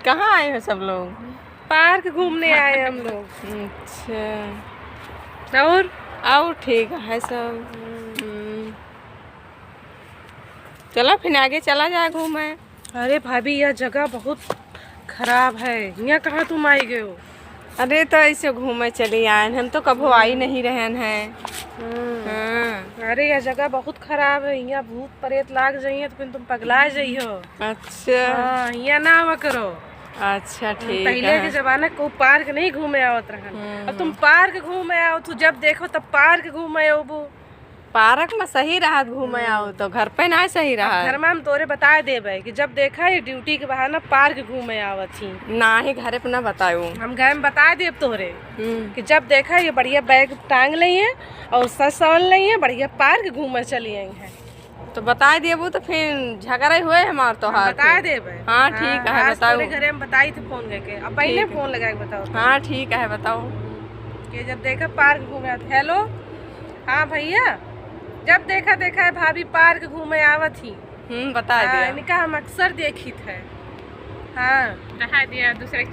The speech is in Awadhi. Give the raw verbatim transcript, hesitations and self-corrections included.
कहाँ आए हो सब लोग? पार्क घूमने आए हम लोग। अच्छा। और? और ठीक है सब। हम्म। हम्म। चला फिर आगे चला जाए घूमे। अरे भाभी, यह जगह बहुत खराब है, हियाँ कहाँ तुम आई गयो? अरे तो ऐसे घूमे चली आए, हम तो कबो आई नहीं रहन है। हम्म। हाँ। अरे यह जगह बहुत खराब है, हियाँ भूत प्रेत लाग जाइए तो फिर तुम पगला जाइयो। अच्छा। हाँ, हियाँ ना आवा करो। अच्छा, ठीक पहले है। के जमाना को पार्क नहीं घूमे आवत रहन। हम्म। अब तुम पार्क घूमे आओ, तू जब देखो तब पार्क घूमे आओ। पार्क में सही रहत घूमे हम्म। आओ तो घर पे ना सही अब रहत। घर में हम तोरे बता देबे कि जब देखा ये ड्यूटी के बहाना पार्क घूमे आवत ही। ना ही घरे पे ना बताऊ। हम घर में बता देब तोरे हम्म। कि जब देखा ये बढ़िया बैग टांग लई है और सज सवन लई है, बढ़िया पार्क घूमे चली आई है। तो बता देबू तो फिर झगड़ा ही हुए हमार हम तोहार बता फिर। देबे। हाँ, ठीक हाँ, है, आज बताऊ। तोरे घरे हम बताई थे फोन करके, अब पहले ठीक है। फोन लगा के बताओ। हाँ, ठीक है, बताओ। कि जब देखा पार्क घूमे आत, हेलो, हाँ भैया, जब देखा देखा है भाभी पार्क घूमे आवत ही। हम्म, बता हाँ, दिया। इनका हम अक्सर देखित है। हाँ। रहा दिया दूसरे